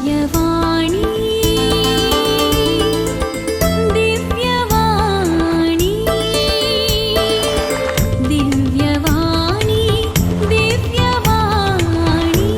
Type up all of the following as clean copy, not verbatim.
दिव्यवाणी, दिव्यवाणी, दिव्यवाणी, दिव्यवाणी.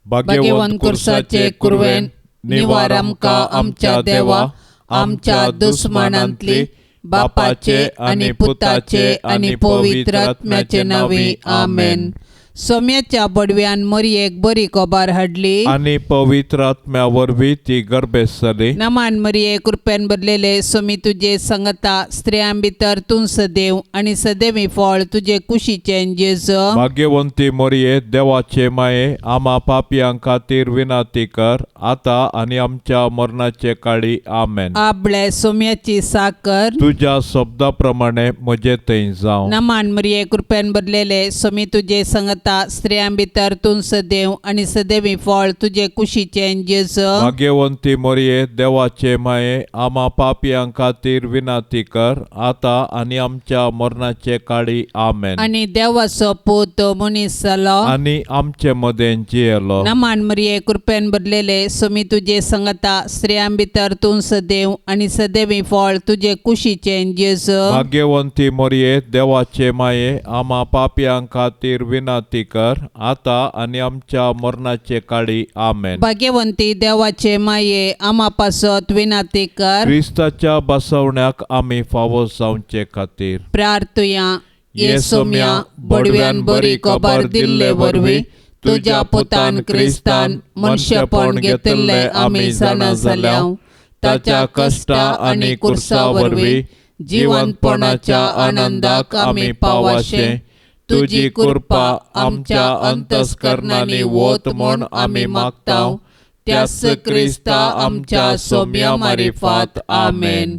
भाग्यवंत कुर्साचे कुरवेन निवार आमकां आमच्या देवा, आमच्या दुस्मानांतली, बापाचे आनी पुताचे आनी पवित्र आत्म्याचे नांवी, आमेन. सोम्याच्या बडव्यान मरयेक बरी खबर हाडली आनी पवित्र आत्म्या वरवीं ती गर्भेस्त जाली. नमान मरिये, कृपेन भरलेले, सोमी तुजे संगता, स्त्रियां भितर तूं सदैव आनी सदैवी फळ तुजे कुशीचें जेजू. भाग्यवंती मोरये, देवाचे माये, आमा पापयां खातीर विनंती कर, आतां आनी आमच्या मरणाचे काळी, आमेन. आपले सोम्याची साकर. तुज्या शब्दा प्रमाणे म्हजे थंय जावं. नमान मरिये, कृपेन भरलेले, सोमी तुजे संगता, स्त्रियां भितर तूं सदैव आनी सदैवी फळ तुजे कुशीचें जेजू. भाग्यवंती मोरये, देवाचे माये, आमा पापयां खातीर विनंती कर, आतां आनी आमच्या मरणाचे काळी, आमेन. आनी देवाचो पूत मनीस जालो आनी आमचे मदें जियेलो. नमान मरिये, कृपेन भरलेले, सोमी तुजे संगता, स्त्रियां भितर तूं सदैव आनी सदैवी फळ तुजे कुशीचें जेजू. भाग्यवंती मोरये, देवाचे माये, आमा पापयां खातीर विनंती कर, आतां आनी आमच्या मरणाचे काळी, आमेन. भाग्यवंती देवाचे माये, आमा पासत विनंती कर. क्रिस्ताच्या बसवण्याक आमी फावो जावचे खातीर प्रार्थुया. ये सोम्या, बडव्यान बरी खबर दिल्ले वरवीं तुज्या पुतान क्रिस्तान मनशेपण घेतिल्लें आमी जाणा जाल्या. ताच्या कश्टा आनी कुर्सा वरवीं जिवंतपणाच्या आनंदाक आमी पावाशे तुजी कृपा आमच्या अंतस्करणांनी वत म्हूण आमी मागता, त्याच क्रिस्ता आमच्या सोम्या मारिफात, आमेन.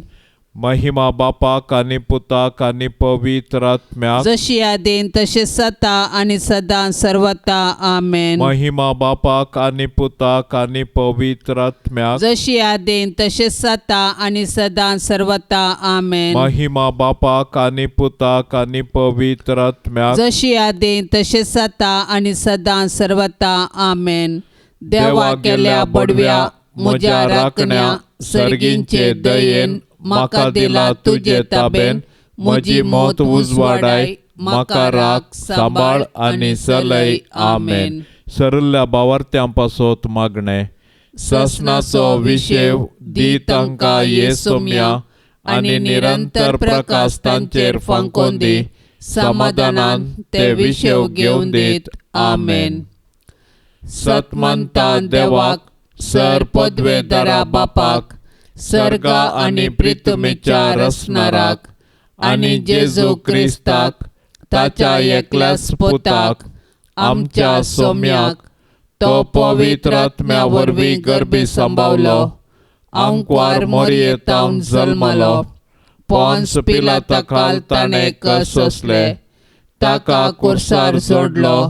महिमा बापाक आनी पुताक आनी पवित्र आत्म्याक, जशी आदीन तशें सता आनी सदां सर्वता, आमेन. महिमा बापाक आनी पुताक आनी पवित्र आत्म्याक, जशी आदीन तशें सता आनी सदां सर्वता, आमेन. महिमा बापाक आनी पुताक आनी पवित्र आत्म्याक, जशी आदीन तशें सता आनी सदां सर्वता, आमेन. देवा केल्या बडव्या म्हज्या राखण्या, सर्गींचे दयेन म्हाका दिला तुजे ताबेन, म्हजी मत उजवाडाय, म्हाका राख, सांबाळ आनी चलय, आमेन. सरल्या बावार्थ्यां पासत मागणें. ससनाचो विशेव दी तांकां ये सोम्या, आनी निरंतर प्रकाश तांचेर फांकोन दी, समाधानान ते विशेव घेवन दीत, आमेन. सतमंता देवाक, सर पदवेदारा बापाक, सर्गा आनी प्रितुमीच्या रसणाराक, आनी जेजू क्रिस्ताक ताच्या एकल्याच पुताक, आमच्या सोम्याक, तो पवित्र आत्म्या वरवीं गर्भी सांबावलो, आंकवार मोरयेतावन जल्मलो, पोन्स पिलाता खाल ताणें कस सोंसले, ताका कुर्सार जोडलो,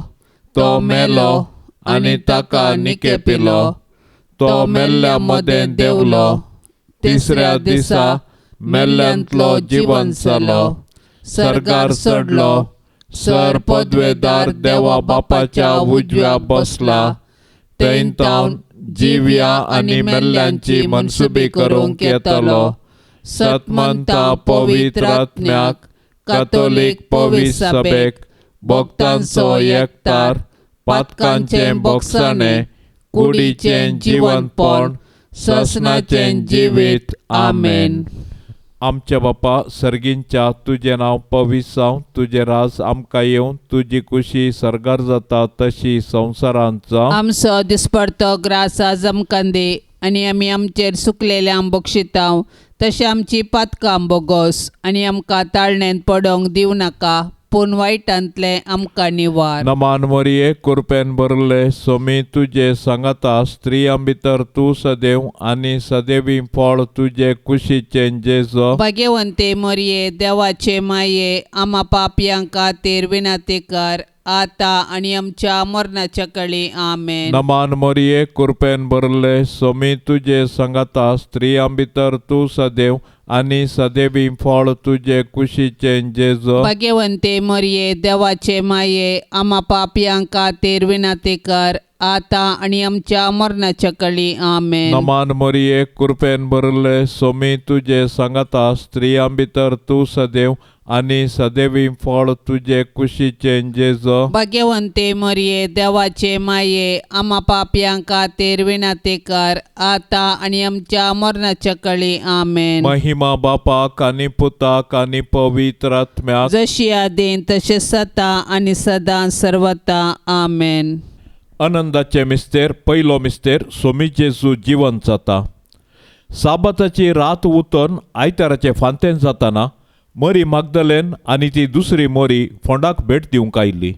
तो मेलो आनी ताका निके पिलो, तो मेल्ल्या मदें देंवलो, तिसऱ्या दिसा मेल्ल्यांतलो जिवन जालो, सर्गार चडलो, सर पदवेदार देवा बापाच्या उजव्या बसला, थंय तावन जिव्या आनी मेल्ल्यांची मनसुबी करूंक येतलो. सतमंता पवित्र आत्म्याक, कातोलीक पवित्र सभेक, भक्तांचो एकतार, पातकांचें बोगसाणें, कुडीचें जिवनपण, ससनाचें जिवीत, आमेन. आमच्या बापा सर्गींच्या, तुजें नांव पवित्र जावं, तुजें राज आमकां येवं, तुजी कुशी सर्गार जाता तशी संवसारांत जावं. आमचो दिसपडतो ग्रास आज आमकां दी, आनी आमी आमचेर सुकलेल्यांक बक्षितांव तशें आमची पातकां बोगोस, आनी आमकां ताळण्यांत पडोंक दिवं नाका, पूण वायटांतलें आमकां निवार. नमान मरिये, कुरपेन भरले, सोमी तुजे सांगाता, स्त्रियां भितर तूं सदैव आनी सदैवी फळ तुजे कुशीचें जेजो. भाग्यवंते मरिये, देवाचे माये, आमा पापयां खातीर विनंती कर, आतां आनी आमच्या मरणाच्या कळी, आमेन. नमान मरिये, कुरपेन भरले, सोमी तुजे सांगाता, स्त्रियां भितर तूं सदैव आनी सदैवी फळ तुजे कुशीचें जेजो. भाग्यवंते मरिये, देवाचे माये, आमा पापयां खातीर विनंती कर, आतां आनी आमच्या मरणाच्या कळी. आमेन. नमान मरिये, कृपेन भरले, सोमी तुजे सांगाता, स्त्रियां भितर तूं सदैव आनी सदैवी फळ तुजे कुशीचें जेजो. भाग्यवंते मरिये, देवाचे माये, आमा पापयां खातीर विनाती कर, आतां आनी आमच्या मरणाच्या कळी. आमेन. महिमा बापाक आनी पुताक आनी पवित्र आत्म्याक, जशी आदीं तशें सता आनी सदां सर्वता. आमेन. आनंदाचे मिस्तेर. पयलो मिस्तेर. सोमी जेजू जिवंत जाता. साबाताची रात उतरून आयताराचें फांतेन जाताना मरी मागदलेन आनी ती दुसरी मोरी फोंडाक भेट दिवंक आयली.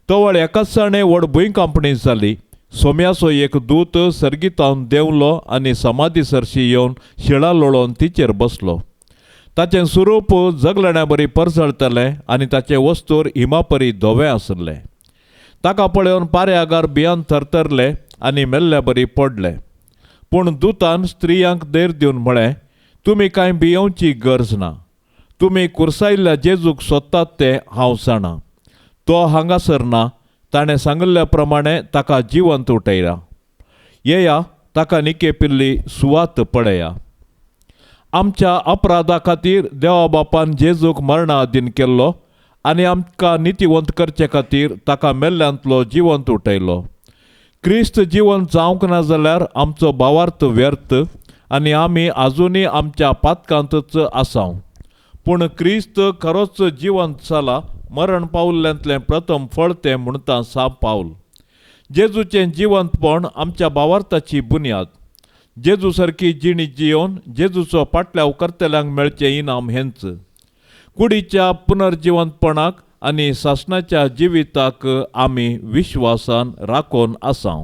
तवळ एकाच जाणें व्हड भुंयकांपणी जाली. सोम्याचो एक दूत सर्गीतावन देंवलो आनी समाधी सरशी येवन शिळा लोळोवन तिचेर बसलो. ताचें स्वरूप जगलण्या बरी परजळटलें आनी ताचें वस्तूर हिमापरी धवें आशिल्लें. ताका पळोवन पाऱ्यागार भियान थरथरले आनी मेल्ल्या बरी पडले. पूण दुतान स्त्रियांक धैर्य दिवन म्हळें, तुमी कांय भियेवची गरज ना. तुमी कुर्सायल्ल्या जेजूक सोदतात तें हांव जाणा. तो हांगासर ना. ताणें सांगिल्ल्या प्रमाणे ताका जिवंत उठयला. येया, ताका निकेपिल्ली सुवात पळया. आमच्या अपराधा खातीर देवा बापान जेजूक मरणा अधीन केल्लो आनी आमकां नितीवंत करचे खातीर ताका मेल्ल्यांतलो जिवंत उठयलो. क्रिस्त जिवंत जावंक ना जाल्यार आमचो भावार्थ व्यर्थ आनी आमी आजुनूय आमच्या पातकांतच आसाव. पूण क्रिस्त खरोच जिवंत जाला. मरण पावल्ल्यांतलें प्रथम फळ तें म्हणटा साप पावल. जेजूचें जिवंतपण आमच्या भावार्थाची बुन्याद. जेजू सारकी जिणी जियोवन जेजूचो पाटल्याव करतल्यांक मेळचें इनाम हेंच. कुडीच्या पुनर्जिवंतपणाक आनी सासणाच्या जिविताक आमी विश्वासान राखून आसाव.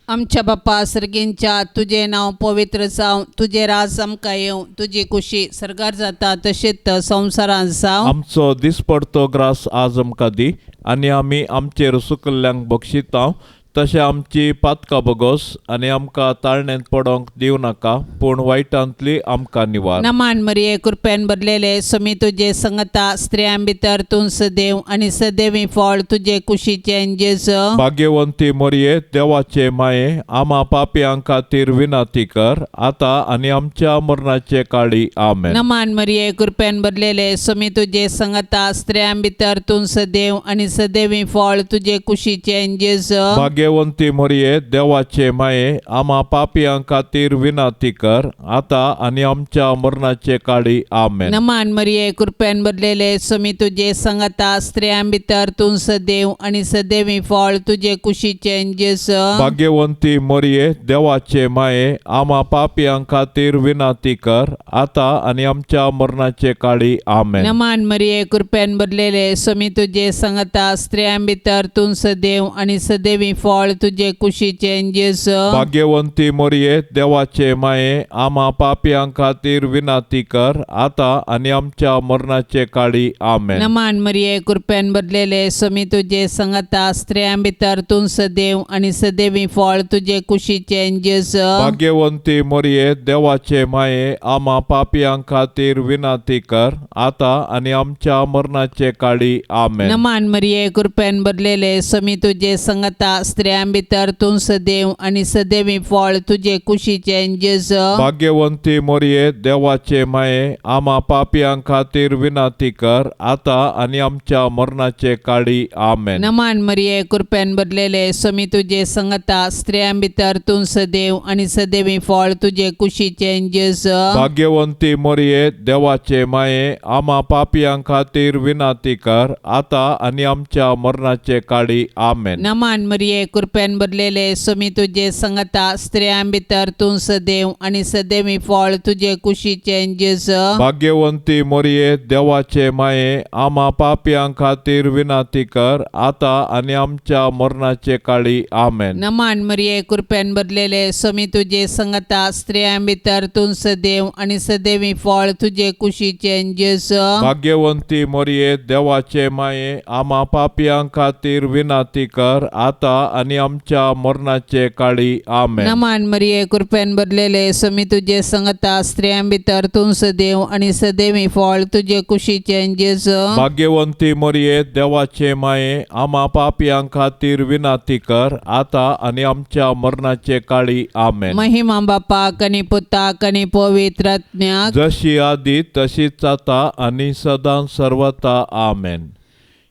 आमच्या बाप्पा सर्गींच्या, तुजें नांव पवित्र जावं, तुजें राज आमकां येवं, तुजी कुशी सर्गार जाता तशेंच संवसारांत जावं. आमचो दिसपडतो ग्रास आज आमकां दी आनी आमी आमचेर सुकल्ल्यांक बक्षितांव तशें आमची पातकां बगोस आनी आमकां ताळण्यांत पडोंक दिवं नाका, पूण वायटांतली आमकां निवार. नमान मरिये, कृपेन भरलेले, समी तुजे संगता, स्त्रियां भितर तूं सदैव आनी सदैवी फळ तुजे कुशीचें जेजू. भाग्यवंती मरिये, देवाचे माये, आमा पापयां खातीर विनंती कर, आतां आनी आमच्या मरणाचे काळी. आमेन. नमान मरिये, कृपेन भरलेले, समी तुजे संगता, स्त्रियां भितर तूं सदैव आनी सदैवी फळ तुजे कुशीचें जेजू. भाग्यवंती मरिये, देवाचे माये, आमा पापयां खातीर विनंती कर, आतां आनी आमच्या मरणाचे काळी. आमेन. नमान मरिये, कृपेन भरलेले, समी तुजे संगता, स्त्रियां भितर तूं सदैव आनी सदैवी फळ तुजे कुशीचें जेजू. भाग्यवंती मरिये, देवाचे माये, आमा पापयां खातीर विनंती कर, आतां आनी आमच्या मरणाचे काळी. आमेन. नमान मरिये, कृपेन भरलेले, समी तुजे संगता, स्त्रियां भितर तूं सदैव आनी सदैवी फळ तुजे कुशीचें जेजू. भाग्यवंती मरिये, देवाचे माये, आमा पापयां खातीर विनंती कर, आतां आनी आमच्या मरणाचे काळी. आमेन. नमान मरिये, कृपेन भरलेले, समी तुजे संगता, स्त्रियां भितर तूं सदैव आनी सदैवी फळ तुजे कुशीचें जेजू. भाग्यवंती मरिये, देवाचे माये, आमा पापयां खातीर विनंती कर, आतां आनी आमच्या मरणाचे काळी. आमेन. नमान मरिये, कृपेन भरलेले, समी तुजे संगता, स्त्रियां भितर तूं सदैव आनी सदैवी फळ तुजे कुशीचें जेजू. भाग्यवंती मरिये, देवाचे माये, आमा पापयां खातीर विनंती कर, आतां आनी आमच्या मरणाचे काळी. आमेन. नमान मरिये, कृपेन भरलेले, समी तुजे संगता, स्त्रियां भितर तूं सदैव आनी सदैवी फळ तुजे कुशीचें जेजू. भाग्यवंती मरिये, देवाचे माये, आमा पापयां खातीर विनंती कर, आतां आनी आमच्या मरणाचे काळी. आमेन. नमान मरिये, कृपेन भरलेले, समी तुजे संगता, स्त्रियां भितर तूं सदैव आनी सदैवी फळ तुजे कुशीचें जेजू. भाग्यवंती मरिये, देवाचे माये, आमा पापयां खातीर विनंती कर, आतां आनी आमच्या मरणाचे काळी. आमेन. नमान मरिये, कृपेन भरलेले, समी तुजे संगता, स्त्रियां भितर तूं सदैव आनी सदैवी फळ तुजे कुशीचें जेजू. भाग्यवंती मरिये, देवाचे माये, आमा पापयां खातीर विनंती कर, आतां आनी आमच्या मरणाचे काळी. आमेन. नमान मरिये, कृपेन भरलेले, समी तुजे संगता, स्त्रियां भितर तूं सदैव आनी सदैवी फळ तुजे कुशीचें जेजू. भाग्यवंती मरिये, देवाचे माये, आमा पापयां खातीर विनाती कर, आतां आनी आमच्या मरणाचे काळी. आमेन. महिमा बापाक आनी पुताक आनी पवित्र आत्म्याक. जशी आदी तशीच आता आनी सदां सर्वता. आमेन.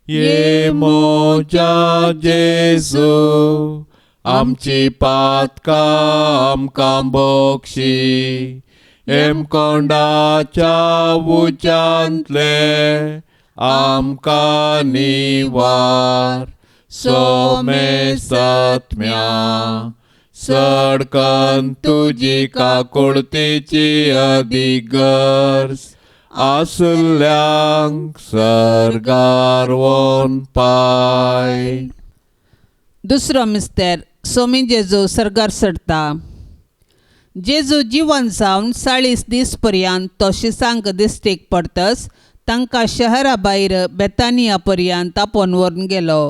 ये मोजा जेजू, आमची पातकां आमकां बक्षी, हेमकोंडाच्या उज्यांतले आमकां निवार, सोमेसत्म्या सडकन तुजी काकुळतीची अधिगर्ज आसल्यांक सर्गार वोन पाय. दुसरो मिस्तेर, सोमी जेजू सर्गार चडटा. जेजू जिवन जावन 40 दीस पर्यंत तो शिसांक दिश्टीक पडतच तांकां शहरा भायर बेतानिया पर्यंत आपोवन व्हरून गेलो.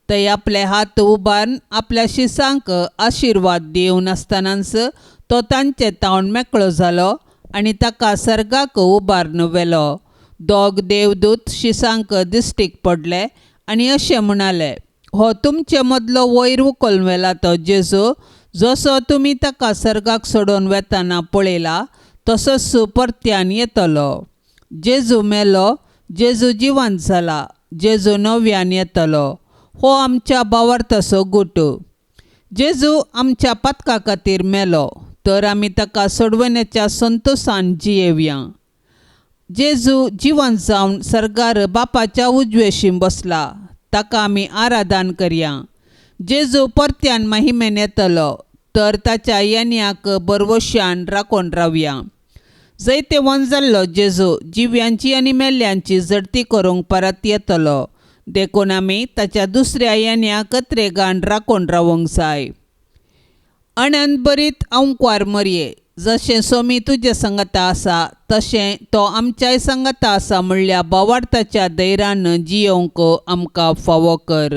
थंय आपले हात उबारून आपल्या शिसांक आशिर्वाद दिवन आसतनाच तो तांचे तावन मेकळो जालो आनी ताका सर्गाक उबारून व्हेलो. दोग देवदूत शिसांक दिश्टीक पडले आनी अशें म्हणाले, हो तुमचे मदलो वयर उखलून व्हेला तो जेजू, जसो तुमी ताका सर्गाक सोडून वेतना पळयला तसोच परत्यान येतलो. जेजू मेलो, जेजू जिवंत जाला, जेजू नव्यान येतलो. हो आमच्या भावार्थाचो गुट. जेजू आमच्या पातका खातीर मेलो तर आमी ताका सोडवण्याच्या संतोशान जियेवया. जेजू जिवंत जावन सर्गार बापाच्या उजवेशीं बसला, ताका आमी आराधन करया. जेजू परत्यान महिमेन येतलो तर ताच्या येण्याक बरवश्यान राखून रावया. जैतेवन जाल्लो जेजू जिव्यांची आनी मेल्ल्यांची झडती करूंक परत येतलो, देखून आमी ताच्या दुसऱ्या येण्याक कत्रेगान राखून रावंक जाय. अनंत बरीत अंकवार मरये, जशें सोमी तुजे संगता आसा तशें तो आमच्याय संगता आसा म्हणल्या भावार्थाच्या धैर्यान जियोवंक आमकां फावो कर.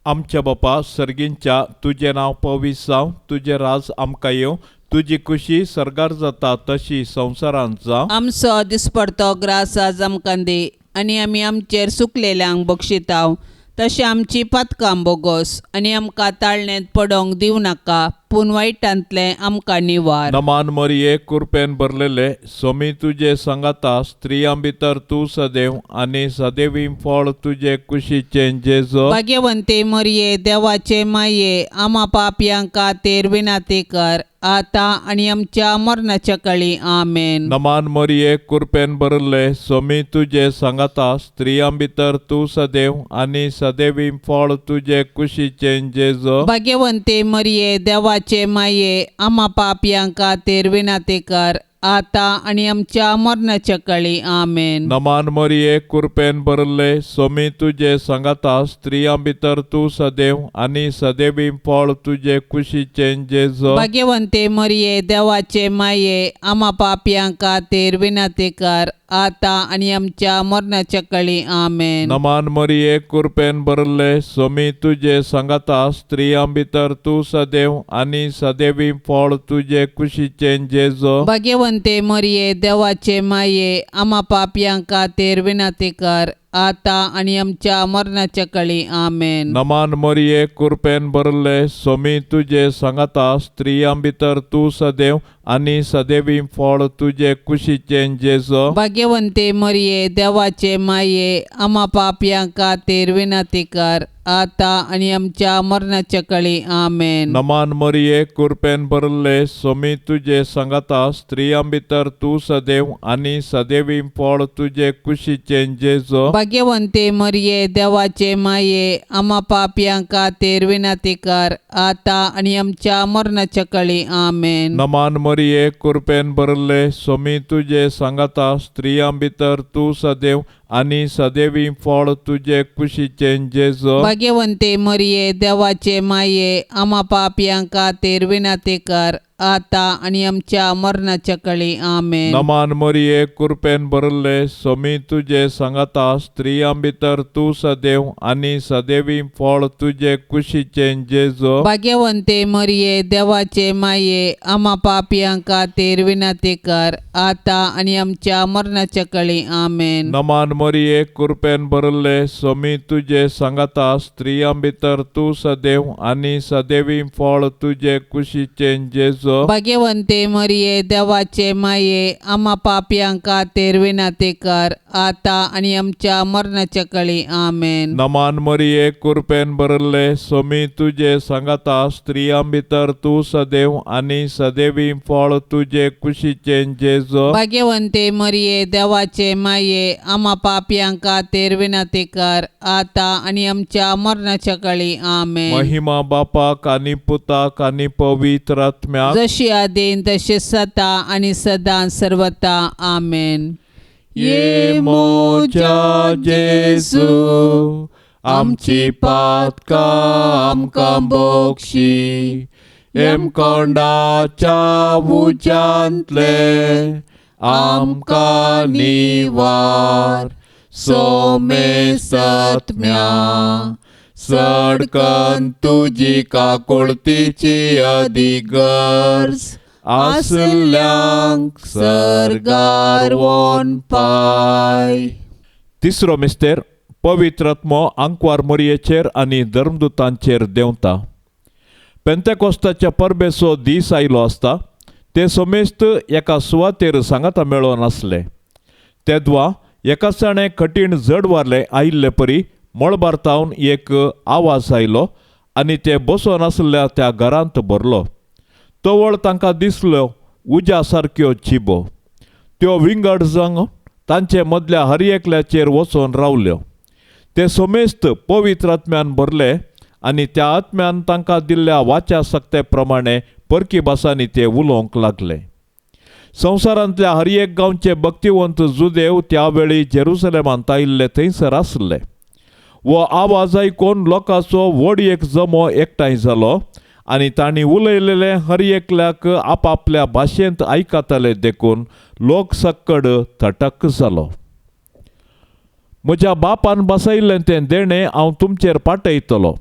आमच्या बापा सर्गींच्या, तुजें नांव पवीस जावं, तुजें राज आमकां येवं, तुजी खुशी सर्गार जाता तशी संवसारांत जावं. आमचो दिसपडतो ग्रास आज आमकां दी आनी आमी आमचेर सुकलेल्यांक बक्षिताव तशें आमची पातकां बोगोस आनी आमकां ताळणेंत पडोंक दिवं नाका, पूण वायटांतलें आमकां निवार. नमान मरिये, कुरपेन भरलेले, सोमी तुजे संगाता, स्त्रियां भितर तूं सदैव आनी सदैवी फळ तुजे कुशीचें जेजो. भाग्यवंती मरिये, देवाचे माये, आमा पापयां खातीर विनाती कर, आतां आनी आमच्या मरणाच्या काळी. आमेन. नमान मरिये, कुरपेन भरले, सोमी तुजे सांगाता, स्त्रियां भितर तूं सदैव आनी सदैवी फळ तुजे कुशीचें जेजो. भाग्यवंती मरिये, देवाचे माये, आमा पापयां खातीर विनाती कर, आतां आनी आमच्या मरणाच्या काळी. आमेन. नमान मरिये, कुरपेन भरले, सोमी तुजे सांगाता, स्त्रियां भितर तूं सदैव आनी सदैवी फळ तुजे कुशीचें जेजो. भाग्यवंती मरिये, देवाचे माये, आमा पापयां खातीर विनाती कर, आतां आनी आमच्या मरणाच्या काळी. आमेन. नमान मरिये, कुरपेन भरले, सोमी तुजे सांगाता, स्त्रियां भितर तूं सदैव आनी सदैवी फळ तुजे कुशीचें जेजो. भाग्यवंते मरिये, देवाचे माये, आमा पापयां खातीर विनाती कर, आतां आनी आमच्या मरणाच्या काळी. आमेन. नमान मरिये, कुरपेन भरले, सोमी तुजे सांगाता, स्त्रियां भितर तूं सदैव आनी सदैवी फळ तुजे कुशीचें जेजो. भाग्यवंते मरिये, देवाचे माये, आमा पापयां खातीर विनाती कर, आतां आनी आमच्या मरणाच्या काळी. आमेन. नमान मरिये, कुरपेन भरले, सोमी तुजे सांगाता, स्त्रियां भितर तूं सदैव आनी सदैवी फळ तुजे कुशीचें जेजो. भाग्यवंते मरिये, देवाचे माये, आमा पापयां खातीर विनाती कर, आतां आनी आमच्या मरणाच्या काळी. आमेन. नमान मरिये, कुरपेन भरले, सोमी तुजे सांगाता, स्त्रियां भितर तूं सदैव आनी सदैवी फळ तुजे कुशीचें जेजो. भाग्यवंते मरिये, देवाचे माये, आमा पापयां खातीर विनाती कर, आतां आनी आमच्या मरणाच्या कळी. आमेन. नमान मरिये, कृपेन भरले, सोमी तुजे सांगाता, स्त्रियां भितर तूं सदैव आनी सदैवी फळ तुजे कुशीचें जेजो. भाग्यवंते मरिये, देवाचे माये, आमा पापयां खातीर विनंती कर, आतां आनी आमच्या मरणाच्या कळी. आमेन. नमान मरिये, कृपेन भरले, सोमी तुजे सांगाता, स्त्रियां भितर तूं सदैव आनी सदैवी फळ तुजे कुशीचें जेजो. भाग्यवंते मरिये, देवाचे माये, आमा पापयां खातीर विनंती कर, आतां आनी आमच्या मरणाच्या कळी. आमेन. नमान मरिये, कृपेन भरले, सोमी तुजे सांगाता, स्त्रियां भितर तूं सदैव आनी सदैवी फळ तुजे कुशीचें जेजो. भाग्यवंते मरिये, देवाचे माये, आमा पापयां खातीर विनंती कर, आतां आनी आमच्या मरणाच्या कळी. आमेन. महिमा बापाक आनी पुताक आनी पवित्र आत्म्याक, जशी आदीन तशी सता आनी सदां सर्वता. आमेन. ये मोजा जेजू, आमची पातकां आमकां बोक्षी, हेमकोंडाच्या उज्यांतले आमकां निवार, सोमेसत्म्या सडकन तुजी काकुळतीची अधिगर्ज आसल्यांक सर्गार वोन पाय. तिसरो मिस्तेर, पवित्र आत्मो आंकवार मोरयेचेर आनी धर्मदूतांचेर देंवता. पेंतेकोस्ताच्या परबेचो दीस आयलो आसता ते समेस्त एका सुवातेर सांगाता मेळोन आसले. तेदवा एकासाणें कठीण जड वारलें आयिल्ले परी मळबार तावन एक आवाज आयलो आनी ते बसोन आसल्या त्या घरांत भरलो. तवळ तांकां दिसल्यो उज्या सारक्यो जिबो, त्यो विंगड जंग तांचे मदल्या हर एकल्याचेर वचोन रावल्यो. ते समेस्त पवित्र आत्म्यान भरले आनी त्या आत्म्यान तांकां दिल्ल्या वाच्या सक्ते प्रमाणे परकी भासांनी ते उलोवंक लागले. संवसारांतल्या हर एक गांवचे भक्तिवंत जुदेव त्या वेळी जेरुसलेमांत आयिल्ले थंयसर आसले. हो आवाज आयकून लोकांचो व्हड एक जमो एकठांय जालो आनी तांणी उलयलेलें हर एकल्याक आपापल्या भाशेंत आयकताले, देखून लोक सक्कड थटक जालो. म्हज्या बापान बसयल्लें तें देणें हांव तुमचेर पाटयतलो,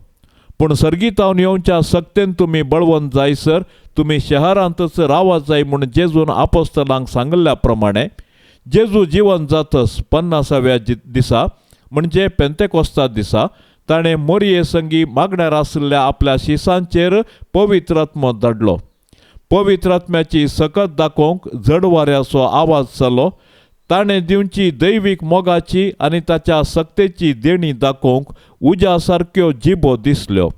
पूण सर्गीतावन येवच्या सक्तेन तुमी बळवंत जायसर तुमी शहरांतच रावा जाय म्हूण जेजून आपोस्तलांक सांगिल्ल्या प्रमाणे जेजू जिवन जातस 50व्या दिसा म्हणजे पेंतेकोस्ता दिसा ताणें मोरये संगी मागण्यार आशिल्ल्या आपल्या शिसांचेर पवित्र आत्मो धाडलो. पवित्र आत्म्याची सकत दाखोवंक जड वाऱ्याचो आवाज जालो. ताणें दिवची दैवीक मोगाची आनी ताच्या सक्तेची देणी दाखोवंक उज्या सारक्यो जिबो दिसल्यो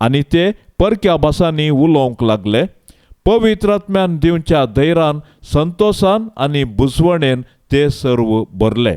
आनी ते परक्या भासांनी उलोवंक लागले. पवित्र आत्म्यान दिवच्या धैर्यान, संतोशान आनी बुजवणेन ते सर्व भरले.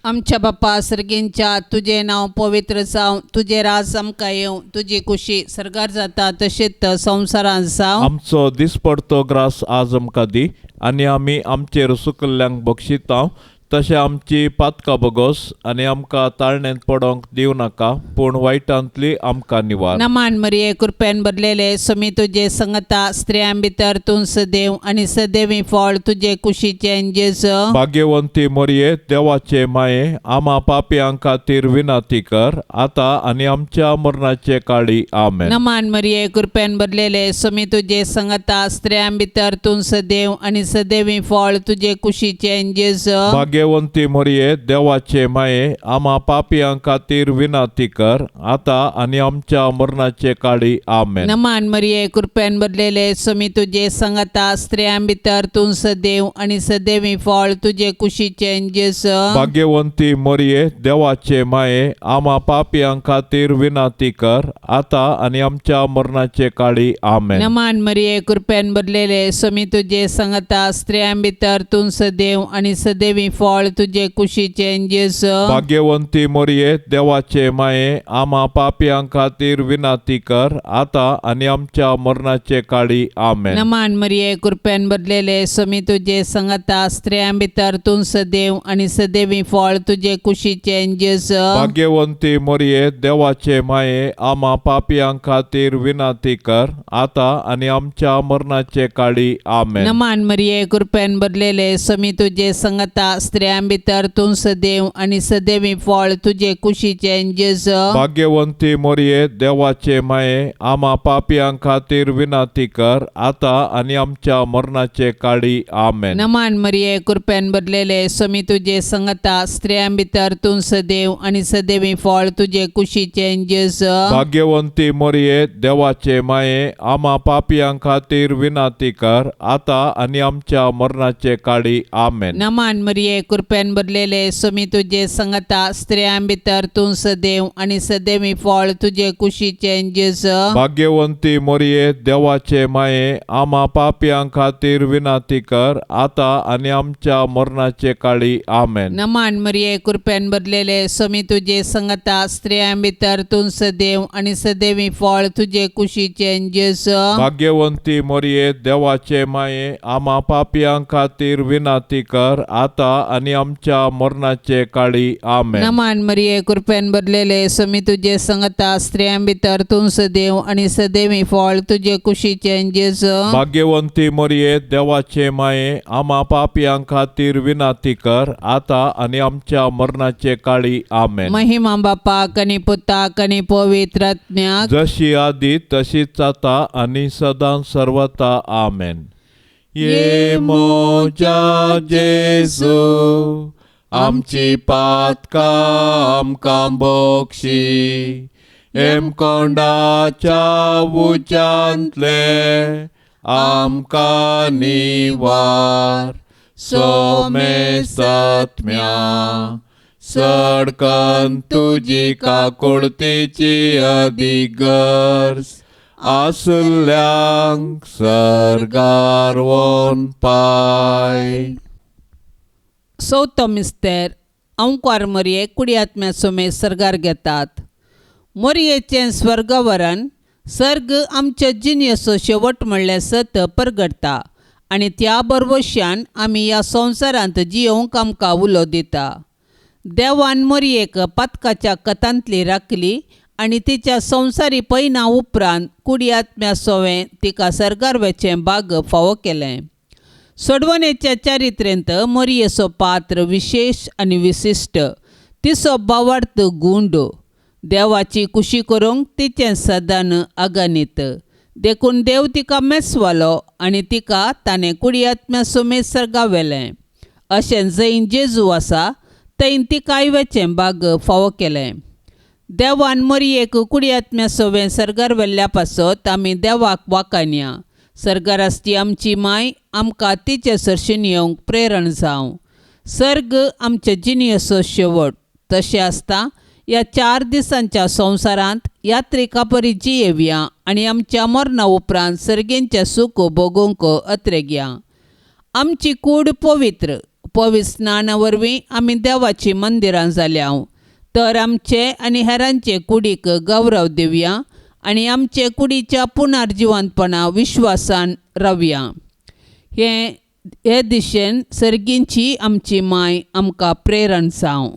आमच्या बाप्पा सर्गींच्या, तुजें नांव पवित्र जावं, तुजें राज आमकां येवं, तुजी कुशी सर्गार जाता तशेंच संवसारांत जावं. आमचो दिसपडतो ग्रास आज आमकां दी आनी आमी आमचेर सुकल्ल्यांक बक्षितांव तशें आमची पातकां बगोस आनी आमकां ताळण्यांत पडोंक दिवं नाका, पूण वायटांतली आमकां निवार. नमान मरिये, कृपेन भरलेले, समी तुजे संगता, स्त्रियां भितर तूं सदैव आनी सदैवी फळ तुजे कुशीचें जेजू. भाग्यवंती मरिये, देवाचे माये, आमा पापयां खातीर विनंती कर, आतां आनी आमच्या मरणाचे काळी. आमेन. नमान मरिये, कृपेन भरलेले, समी तुजे संगता, स्त्रियां भितर तूं सदैव आनी सदैवी फळ तुजे कुशीचें जेजू. भाग्यवंती मरिये, देवाचे माये, आमा पापयां खातीर विनंती कर, आतां आनी आमच्या मरणाचे काळी. आमेन. नमान मरिये, कृपेन भरलेले, समी तुजे संगता, स्त्रियां भितर तूं सदैव आनी सदैवी फळ तुजे कुशीचें जेजू. भाग्यवंती मरिये, देवाचे माये, आमा पापयां खातीर विनंती कर, आतां आनी आमच्या मरणाचे काळी. आमेन. नमान मरिये, कृपेन भरलेले, समी तुजे संगता, स्त्रियां भितर तूं सदैव आनी सदैवी फळ फळ तुजे कुशीचें जेजू. भाग्यवंती मरिये, देवाचे माये, आमा पापयां खातीर विनाती कर, आतां आनी आमच्या मरणाचे काळी. आमेन. नमान मरिये, कृपेन भरलेले, स्वामी तुजे संगता, स्त्रियां भितर तूं सदैव आनी सदैवी फळ तुजे कुशीचें जेजू. भाग्यवंती मरिये, देवाचे माये, आमा पापयां खातीर विनाती कर, आतां आनी आमच्या मरणाचे काळी. आमेन. नमान मरिये, कृपेन भरलेले, स्वामी तुजे संगता, स्त्रियां भितर तूं सदैव आनी सदैवी फळ तुजे कुशीचें जेजू. भाग्यवंती मरिये, देवाचे माये, आमा पापयां खातीर विनाती कर, आतां आनी आमच्या मरणाचे काळी. आमेन. नमान मरिये, कृपेन भरलेले, स्वामी तुजे संगता, स्त्रियां भितर तूं सदैव आनी सदैवी फळ तुजे कुशीचें जेजू. भाग्यवंती मरिये, देवाचे माये, आमा पापयां खातीर विनाती कर, आतां आनी आमच्या मरणाचे काळी. आमेन. नमान मरिये, कृपेन भरलेले, स्वामी तुजे संगता, स्त्रियां भितर तूं सदैव आनी सदैवी फळ तुजे कुशीचें जेजू. भाग्यवंती मरिये, देवाचे माये, आमा पापयां खातीर विनाती कर, आतां आनी आमच्या मरणाचे काळी. आमेन. नमान मरिये, कृपेन भरलेले, स्वामी तुजे संगता, स्त्रियां भितर तूं सदैव आनी सदैवी फळ तुजे कुशीचें जेजू. भाग्यवंती मरिये, देवाचे माये, आमा पापयां खातीर विनाती कर, आतां आनी आमच्या मरणाचे काळी. आमेन. नमान मरिये, कृपेन भरलेले, स्वामी तुजे संगता, स्त्रियां भितर तूं सदैव आनी सदैवी फळ तुजे कुशीचें जेजू. भाग्यवंती मरिये, देवाचे माये, आमा पापयां खातीर विनाती कर, आतां आनी आमच्या मरणाचे काळी. आमेन. महिमा बापाक आनी पुताक आनी पवित्र आत्म्याक, जशी आदी तशीच आता आनी सदां सर्वता. आमेन. ये मोजा जेजू, आमची पातकां आमकां बक्षी, हेमकोंडाच्या उज्यांतले आमकां निवार, सोमेसत्म्या सडकन तुजी काकुळतीची अधिगर्ज आसल्यांक सर्गार वोन पाय. चवथो मिस्तेर, अंकार मरये कुडी आत्म्या सुमे सर्गार घेतात. मोरयेचें स्वर्गवरण. सर्ग आमच्या जिणेचो शेवट म्हणल्यार सत परगटता आनी त्या बरवश्यान आमी ह्या संवसारांत जियोवंक आमकां उलो दिता. देवान मोरयेक पातकाच्या कथांतली राखली आनी तिच्या संवसारी पयना उपरांत कुडी आत्म्या सोवें तिका सर्गार वेचें भाग फावो केलें. सोडवणेच्या चारित्र्यांत मोरयेचो पात्र विशेश आनी विशिश्ट. तिचो भावार्थ गुंड, देवाची कुशी करूंक तिचें सदान अगणीत. देखून देव तिका मेसवालो आनी तिका ताणें कुडी आत्म्या सुमेर सर्गा व्हेलें. अशें जंय जेजू आसा थंय तिकाय वेचें भाग फावो केलें. देवान मोरयेक कुडी आत्म्या सोवें सर्गार व्हेल्ल्या पासत आमी देवाक वाकानया. सर्गार आसची आमची माय आमकां तिचे सरशीन येवंक प्रेरण जावं. सर्ग आमचे जिणेचो शेवट. तशें आसता ह्या 4 दिसांच्या संवसारांत यात्रिका परी जियेवया आनी आमच्या मरणा उपरांत सर्गेंचें सूख भोगूंक अत्रेगया. आमची कूड पवित्र पवित्र स्नाना वरवीं आमी देवाचीं मंदिरां जाल्या, तर आमचे आनी हेरांचे कुडीक गौरव दिवया आनी आमचे कुडीच्या पुनर्जिवंतपणा विश्वासान रावया. हे दिशेन सर्गींची आमची माय आमकां प्रेरण जावं.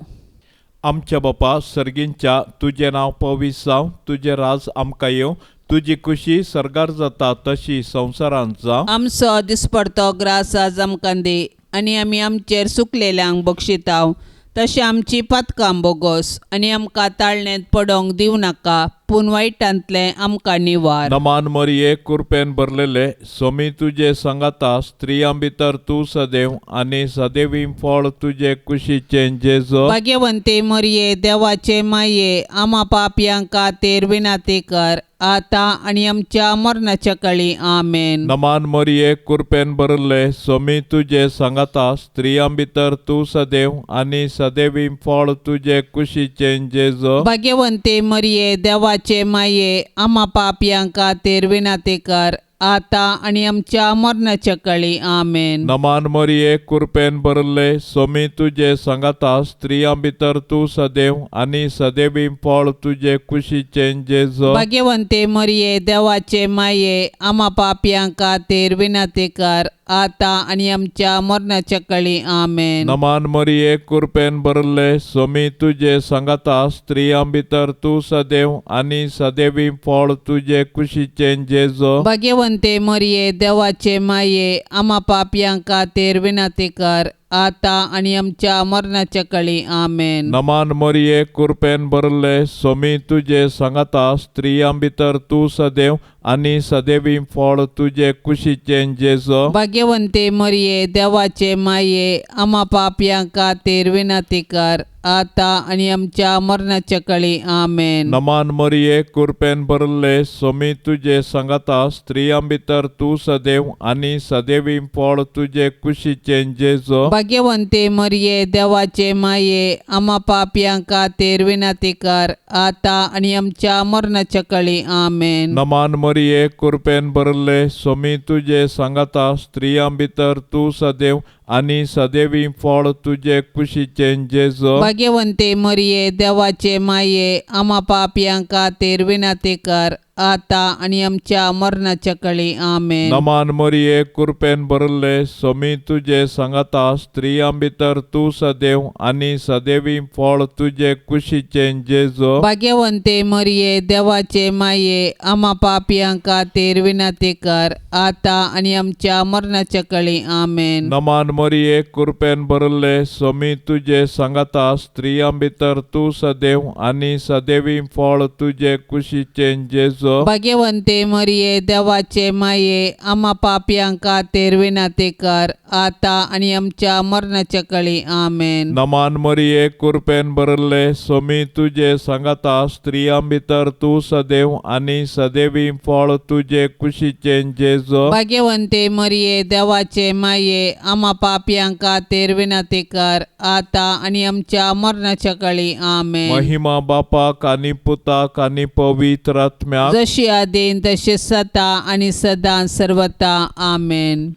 आमच्या बापा सर्गींच्या, तुजें नांव पवित्र जावं, तुजें राज आमकां येवं, तुजी कुशी सर्गार जाता तशी संवसारांत जावं. आमचो दिसपडतो ग्रास आज आमकां दी आनी आमी आमचेर सुकलेल्यांक बक्षिताव तशें आमची पातकां बोगोस आनी आमकां ताळण्यांत पडोंक दिवं नाका, पूण वायटांतलें आमकां निवार. नमान मरिये, कुरपेन भरलेले, सोमी तुजे सांगाता, स्त्रियां भितर तूं सदैव आनी सदैवी फळ तुजे कुशीचें जेजो. भाग्यवंती मरिये, देवाचे माये, आमा पापयांक खातीर विनाती कर, आतां आनी आमच्या मरणाच्या काळी. आमेन. नमान मरिये, कुरपेन भरले, सोमी तुजे सांगाता, स्त्रियां भितर तूं सदैव आनी सदैवी फळ तुजे कुशीचें जेजो. भाग्यवंती मरिये, देवाचे माये, आमा पापयांक खातीर विनाती कर, आतां आनी आमच्या मरणाच्या काळी. आमेन. नमान मरिये, कुरपेन भरले, सोमी तुजे सांगाता, स्त्रियां भितर तूं सदैव आनी सदैवी फळ तुजे कुशीचें जेजो. भाग्यवंते मरिये, देवाचे माये, आमा पापयां खातीर विनंती कर, आतां आनी आमच्या मरणाच्या काळी. आमेन. नमान मरिये, कुरपेन भरले, सोमी तुजे सांगाता, स्त्रियां भितर तूं सदैव आनी सदैवी फळ तुजे कुशीचें जेजो. भाग्यवंते मरिये, देवाचे माये, आमा पापयां खातीर विनंती कर, आतां आनी आमच्या मरणाच्या काळी. आमेन. नमान मरिये, कुरपेन भरले, सोमी तुजे सांगाता, स्त्रियां भितर तूं सदैव आनी सदैवी फळ तुजे कुशीचें जेजो. भाग्यवंते मरिये, देवाचे माये, आमा पापयां खातीर विनंती कर, आतां आनी आमच्या मरणाच्या काळी. आमेन. नमान मरिये, कुरपेन भरले, सोमी तुजे सांगाता, स्त्रियां भितर तूं सदैव आनी सदैवी फळ तुजे कुशीचें जेजो. भाग्यवंते मरिये, देवाचे माये, आमा पापयां खातीर विनंती कर, आतां आनी आमच्या मरणाच्या काळी. आमेन. नमान मरिये, कुरपेन भरले, सोमी तुजे सांगाता, स्त्रियां भितर तूं सदैव आनी सदैवी फळ तुजे कुशीचें जेजो. भाग्यवंते मरिये, देवाचे माये, आमा पापयां खातीर विनंती कर, आतां आनी आमच्या मरणाच्या काळी. आमेन. नमान मरिये, कुरपेन भरले, सोमी तुजे सांगाता, स्त्रियां भितर तूं सदैव आनी सदैवी फळ तुजे कुशीचें जेजो. भाग्यवंते मरिये, देवाचे माये, आमा पापयां खातीर विनंती कर, आतां आनी आमच्या मरणाच्या काळी. आमेन. नमान मरिये, कुरपेन भरले, सोमी तुजे सांगाता, स्त्रियां भितर तूं सदैव आनी सदैवी फळ तुजे कुशीचें जेजो. भाग्यवंते मरिये, देवाचे माये, आमा पापयां खातीर विनंती कर, आतां आनी आमच्या मरणाच्या काळी. आमेन. नमान मरिये, कुरपेन भरले, सोमी तुजे सांगाता, स्त्रियां भितर तूं सदैव आनी सदैवी फळ तुजे कुशीचें जेजो. भाग्यवंते मरिये, देवाचे माये, आमा पापयां खातीर विनंती कर, आतां आनी आमच्या मरणाच्या काळी. आमेन. महिमा बापाक आनी पुताक आनी पवित्र आत्म्याक, जशी आदीन तशी सता आनी सदां सर्वता. आमेन.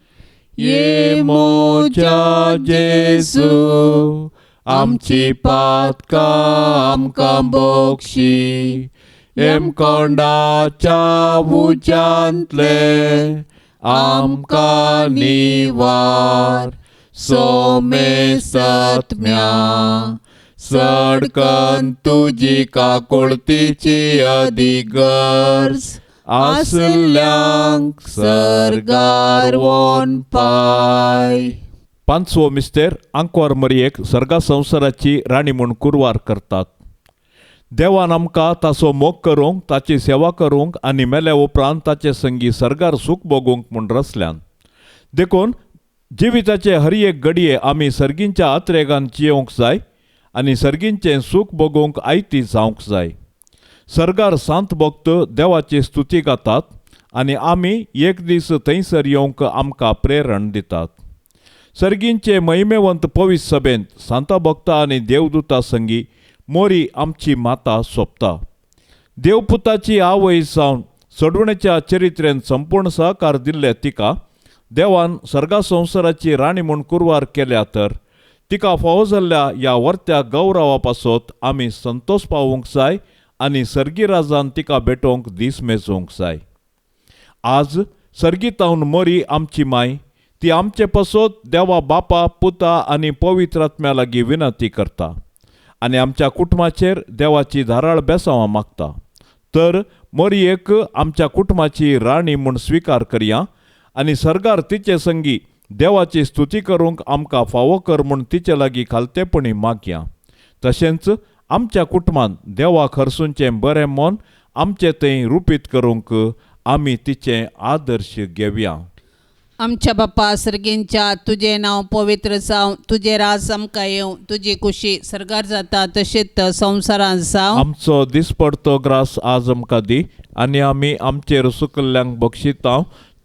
ये मोजा जेजू, आमची पातकां आमकां बक्षी, हेमकोंडाच्या उज्यांतले आमकां निवार, सोमेसत्म्या सडकन तुजी काकुळतीची अधिगर्ज आसल्यांक सर्गार वोन पाय. पांचवो मिस्तेर आंकवार मरयेक सर्गा संवसाराची राणी म्हूण कुरवार करतात. देवान आमकां ताचो मोग करूंक, ताची सेवा करूंक आनी मेल्या उपरांत ताचे संगी सर्गार सूख भोगूंक म्हूण रचल्यान. देखून जिविताचे हर एक घडये आमी सर्गींच्या आत्रेगान जियोवंक जाय आनी सर्गींचें सूख भोगूंक आयती जावंक जाय. सर्गार सांत भक्त देवाची स्तुती गातात आनी आमी एक दीस थंयसर येवंक आमकां प्रेरण दितात. सर्गींचे महिमेवंत पवित्र सभेंत सांता भक्ता आनी देवदूता संगी मोरी आमची माता सोंपता. देवपुताची आवय जावन सोडवणेच्या चरित्रेन संपूर्ण सहकार दिल्ले तिका देवान सर्गा संवसाराची राणी म्हूण कुरवार केल्या तर तिका फावो जाल्ल्या ह्या वर्त्या गौरवा पासत आमी संतोश पावूंक जाय आनी सर्गी राजान तिका भेटोवंक दीस मेजोवंक जाय. आज सर्गीतावन मोरी आमची माय ती आमचे पासत देवा बापा, पुता आनी पवित्र आत्म्या लागीं विनंती करता आनी आमच्या कुटुंबाचेर देवाची धाराळ बेसांवां मागता. तर मोरयेक आमच्या कुटुंबाची राणी म्हूण स्विकार करया आनी सर्गार तिचे संगी देवाची स्तुती करूंक आमकां फावो कर म्हूण तिचे लागीं खालतेपणी मागया. तशेंच आमच्या कुटुंबान देवाक हरसूंचें बरें मन आमचे थंय रुपीत करूंक आमी तिचें आदर्श घेवया. आमच्या बाप्पा सर्गींच्या, तुजें नांव पवित्र जावं, तुजें राज आमकां येवं, तुजी कुशी सर्गार जाता तशेंच संवसारांत जावं. आमचो दिसपडतो ग्रास आज आमकां दी आनी आमी आमचेर सुकल्ल्यांक बक्षिता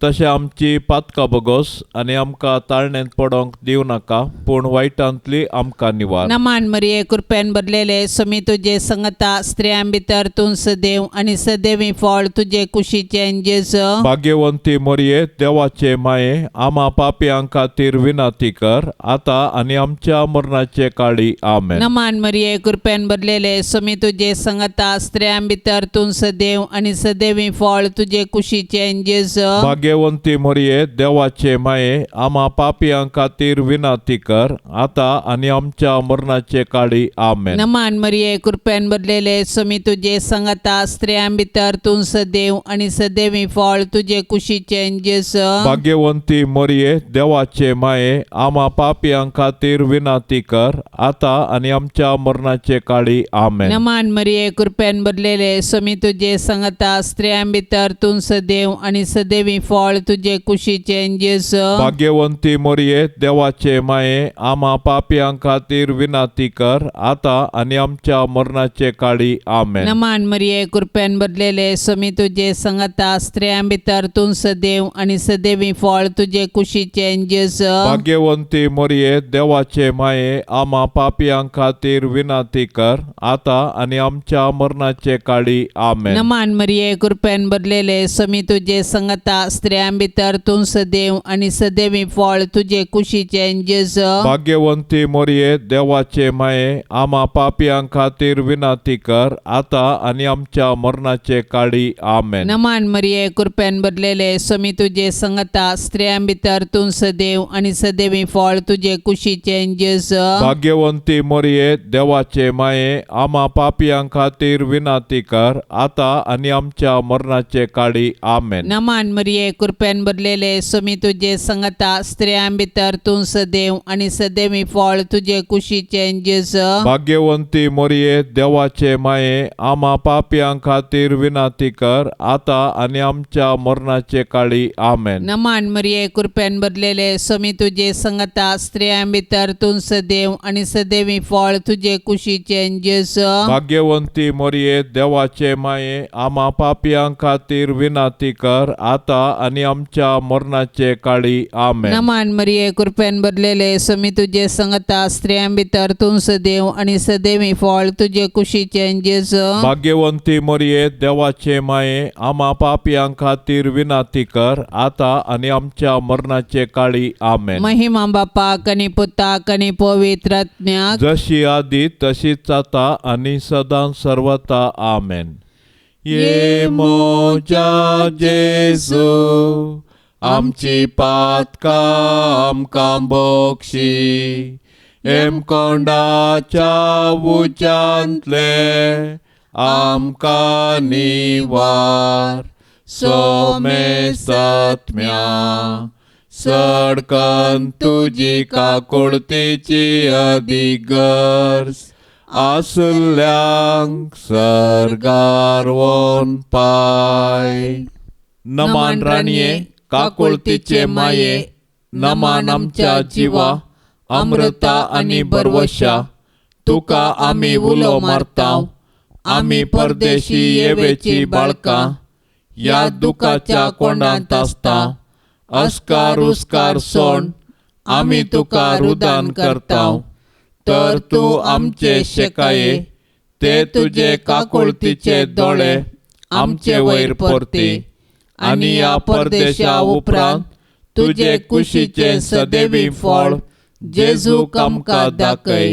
तशें आमची पातकां बोगोस आनी आमकां ताळण्यांत पडोंक दिवं नाका पूण वायटांतली आमकां निवार. नमान मरिये कृपेन भरलेले समी तुजे संगता स्त्रियां भितर तूं सदैव आनी सदैवी फळ तुजे कुशीचें जेजू. भाग्यवंती मरिये देवाचे माये आमा पापयां खातीर विनंती कर आतां आनी आमच्या मरणाचे काळी. आमेन. नमान मरिये कृपेन भरलेले समी तुजे संगता स्त्रियां भितर तूं सदैव आनी सदैवी फळ तुजे कुशीचें जेजू. भाग्यवंती मरिये देवाचे माये आमा पापयां खातीर विनंती कर आतां आनी आमच्या मरणाचे काळी. आमेन. नमान मरिये कृपेन भरलेले समी तुजे संगता स्त्रियां भितर तूं सदैव आनी सदैवी फळ तुजे कुशीचें जेजू. भाग्यवंती मरिये देवाचे माये आमा पापयां खातीर विनंती कर आतां आनी आमच्या मरणाचे काळी. आमेन. नमान मरिये कृपेन भरलेले समी तुजे संगता स्त्रियां भितर तूं सदैव आनी सदैवी फळ तुजे कुशीचें जेजू. भाग्यवंती मरिये देवाचे माये आमा पापयां खातीर विनंती कर आतां आनी आमच्या मरणाचे काळी. आमेन. नमान मरिये कृपेन भरलेले समी तुजे संगता स्त्रियां भितर तूं सदैव आनी सदैवी फळ तुजे कुशीचें जेजू. भाग्यवंती मरिये देवाचे माये आमा पापयां खातीर विनंती कर आतां आनी आमच्या मरणाचे काळी. आमेन. नमान मरिये कृपेन भरलेले समी तुजे संगता स्त्रियां भितर तूं सदैव आनी सदैवी फळ तुजे कुशीचें जेजू. भाग्यवंती मरिये देवाचे माये आमा पापयां खातीर विनंती कर आतां आनी आमच्या मरणाचे काळी. आमेन. नमान मरिये कृपेन भरलेले समी तुजे संगता स्त्रियां भितर तूं सदैव आनी सदैवी फळ तुजे कुशीचें जेजू. भाग्यवंती मरिये देवाचे माये आमा पापयां खातीर विनंती कर आतां आनी आमच्या मरणाचे काळी. आमेन. नमान मरिये कृपेन भरलेले समी तुजे संगता स्त्रियां भितर तूं सदैव आनी सदैवी फळ तुजे कुशीचें जेजू. भाग्यवंती मरिये देवाचे माये आमा पापयां खातीर विनंती कर आतां आनी आमच्या मरणाचे काळी. आमेन. नमान मरिये कृपेन भरलेले समी तुजे संगता स्त्रियां भितर तूं सदैव आनी सदैवी फळ तुजे कुशीचें जेजू. भाग्यवंती मरिये देवाचे माये आमा पापयां खातीर विनंती कर आतां आनी आमच्या मरणाचे काळी. आमेन. नमान मरिये कृपेन भरलेले समी तुजे संगता स्त्रियां भितर तूं सदैव आनी सदैवी फळ तुजे कुशीचें जेजू. भाग्यवंती मरिये देवाचे माये आमा पापयां खातीर विनंती कर आतां आनी आमच्या मरणाचे काळी. आमेन. महिमा बापाक आनी पुताक आनी पवित्र आत्म्याक. जशी आदी तशीच आता आनी सदां सर्वता. आमेन. ये मोजा जेजू आमची पातकां आमकां बोक्षी हेमकोंडाच्या उज्यांतले आमकां निवार सोमेसत्म्या सडकन तुजी काकुळतेची अधिगर्ज आसल्यांक सर्गार वोन पाय. नमान राणये काकुळतीचे माये नमान आमच्या जिवा अमृता आनी बरवशा तुका आमी उलो मारताव आमी परदेशी येवेची बाळकां ह्या दुखाच्या कोंडांत आसता अस्कार उस्कार सोण आमी तुका रुदान करताव तर तूं आमचे शेकाये ते तुजे काकुळतीचे दोळे आमचे वयर परती आनी ह्या परदेशा उपरांत तुजे कुशीचें सदैवी फळ जेजूक आमकां दाखय.